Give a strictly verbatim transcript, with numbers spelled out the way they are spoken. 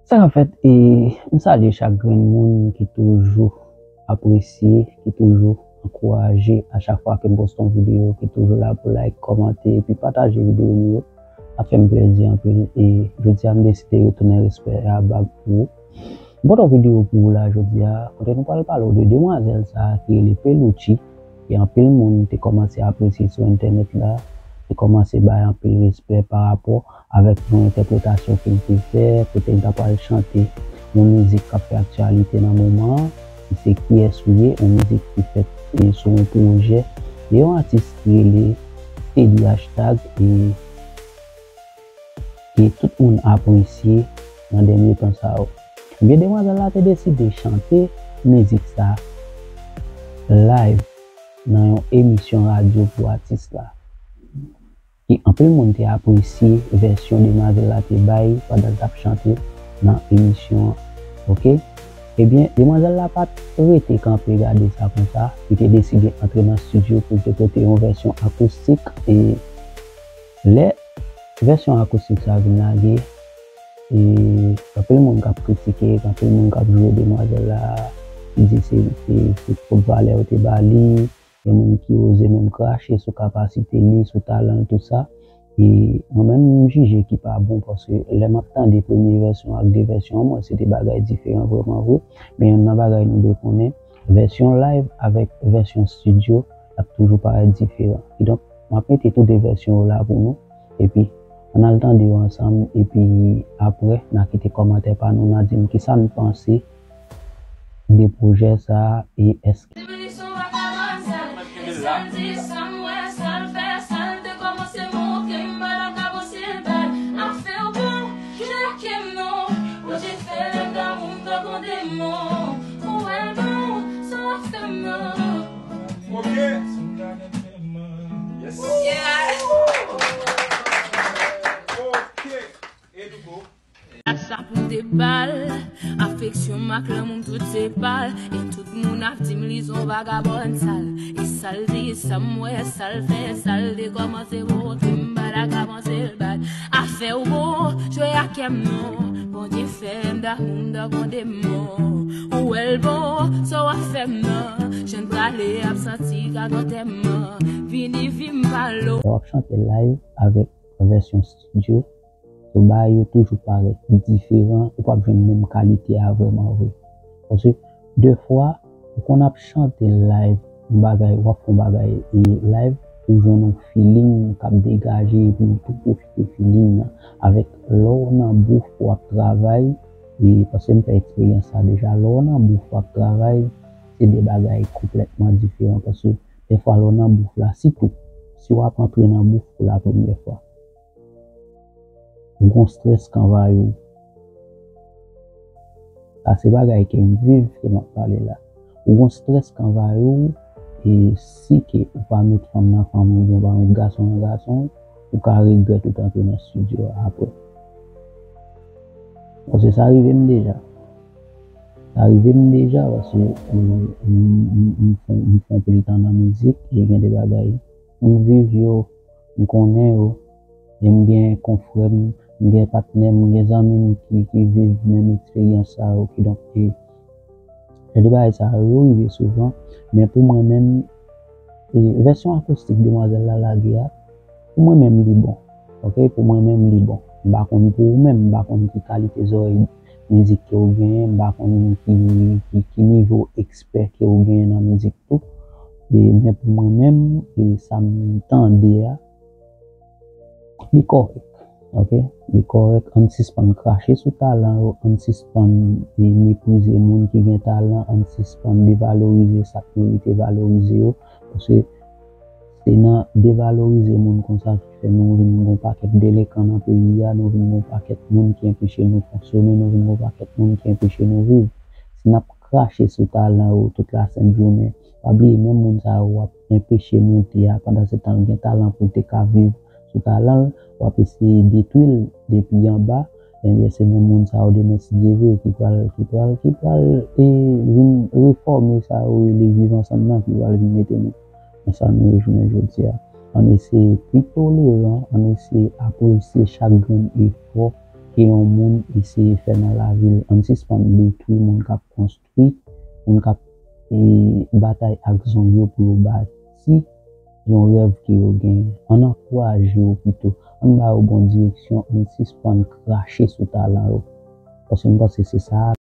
Sa k ap fèt, e m salye chak grenn moun ki toujou apresye, ki toujou ankouraje a chak fwa ke m poste yon videyo, ki toujou la pou like, kòmante, epi pataje videyo nou yo. Sa fè m plezi anpil, e jodi a m deside retounen respè a bag pou ou. M pote yon videyo pou ou la jodi a, kote nou pral pale w de demwazèl sa a ki rele Pelucci, e anpil moun te kòmanse apresye sou entènèt la, te kòmanse bay anpil respè pa rapò avèk yon entèpretasyon ke l te fè, kote l ta pral chante yon mizik k ap fè aktyalite nan moman an, ki se Kiyès Ou Ye, yon mizik ki fèt, e, sou yon pwojè de yon atis ki rele Teddy Hashtag, e ke tout moun apresye nan dènye tan sa yo. Ebyen, demwazèl la te deside chante mizik sa live nan yon emisyon radyo pou atis la. E anpil moun te apresye vèsyon demwazèl la te bay pandan l t ap chante nan emisyon an. Oke? Ebyen, demwazèl la pa t rete kanpe gade sa konsa, li te deside antre nan estidyo pou l te pote yon vèsyon akoustik, e lè vèsyon akoustik sa vin lage, e anpil moun k ap kritike, anpil moun k ap joure demwazèl la, ki di se, se, se twòp valè yo te ba li, gen moun ki oze menm krache sou kapasite li, sou talan l, tout sa. E mwen menm, m jije ki pa bon, paske lè m ap tande premye vèsyon ak de vèsyon an, mwen se de bagay diferan vrèman vre. Men youn nan bagay nou dwe konnen, vèsyon live avèk vèsyon estidyo ap toujou parèt diferan. Kidonk, m ap mete tou de vèsyon yo la pou nou. Epi, ann al tande yo ansanm. Epi, apre, n a kite kòmantè pa nou, n a di m kisa n panse de pwojè sa a e èske Ok. Yes. Yeah. Ok. Edugo. Sa pou m te ba l, afeksyon m ak lanmou m tout se pa l. E tout moun ap di m li se yon vagabòn sal. E sa l di, sa m wè, sa l fè, sa l te kòmanse montre m, bagay la kòmanse l bat. Afè w bon, jwe ak kè m non. Bondye fè m damou m tankou yon demon. Ou wè l bon, sa w ap fè m nan. Jan n prale ap santi kag antèman. Vini vi m pale w. Lè w ap chante live avèk vèsyon estidyo, so bagay yo toujou parèt diferan, ou p ap jwenn menm kalite a vrèman vre. Paske defwa, ou konn ap chante live, yon bagay, w ap fè yon bagay e live, ou jwenn yon feeling k ap degaje, epi ou tou pwofite feeling nan. Avèk lè w nan bouf, w ap travay, e paske m fè eksperyans sa deja, lè w nan bouf, w ap travay, se de bagay konplètman diferan, paske defwa lè w nan bouf la, sitou, si w ap antre nan bouf pou la premyè fwa, ou gon strès k anvayi w. Sa se bagay ke m viv, ke m ap pale la. Ou gon strès k anvayi w, e si ke ou pa met fanm nan fanm ou, oubyen ou pa met gason nan gason, ou ka regrèt ou t antre nan estidyo a apre. Paske sa rive m deja. Sa rive m deja, paske m, m, m, m fè, m fè anpil tan nan mizik, e gen de bagay m viv yo, m konnen yo, e m gen konfrè m, m gen patnè m, m gen zanmi m ki, ki viv menm eksperyans sa yo, kidonk, e, jan de bagay sa yo, yo rive souvan, men pou mwen menm, e, vèsyon akoustik demwazèl la lage a, pou mwen menm li bon, oke, pou mwen menm li bon. M pa konn pou ou menm, m pa konn ki kalite zòrèy mizik ke w genyen, m pa konn ki, ki, ki nivo ekspè ke w genyen nan mizik tou. E, men pou mwen menm, e sa m tande a, li kòrèk, oke? Li kòrèk, ann sispann krache sou talan yo, ann sispann, e, meprize moun ki gen talan, ann sispann devalorize sa k merite valorize yo, paske se nan devalorize moun konsa ki fè nou vin gon pakèt delenkan nan peyi a, nou vin gon pakèt moun ki enpeche nou fonksyone, nou vin gon pakèt moun ki enpeche nou viv. Si n ap krache sou talan yo tout lasent jounen, pa bliye menm moun sa yo w ap enpeche moute a, pandan se tan l gen talan pou l te ka viv sou talan l, w ap eseye detwi l depi anba, ebyen se menm moun sa yo demen si Dye vle ki pral, ki pral, ki pral, e, vin refòme sa yo rele viv ansanm nan, ki pral vin mete nou nan sa nou ye jounen jodi a. Ann eseye pi toleran, ann eseye apresye chak grenn efò ke yon moun eseye fè nan lavi l. Ann sispann detwi moun k ap konstwi, moun k ap e, batay ak zong yo pou yo bati yon rèv ke yo genyen. Ann ankouraje yo pito. Ann ba yo bon direksyon, ann sispann krache sou talan yo. Paske m panse se sa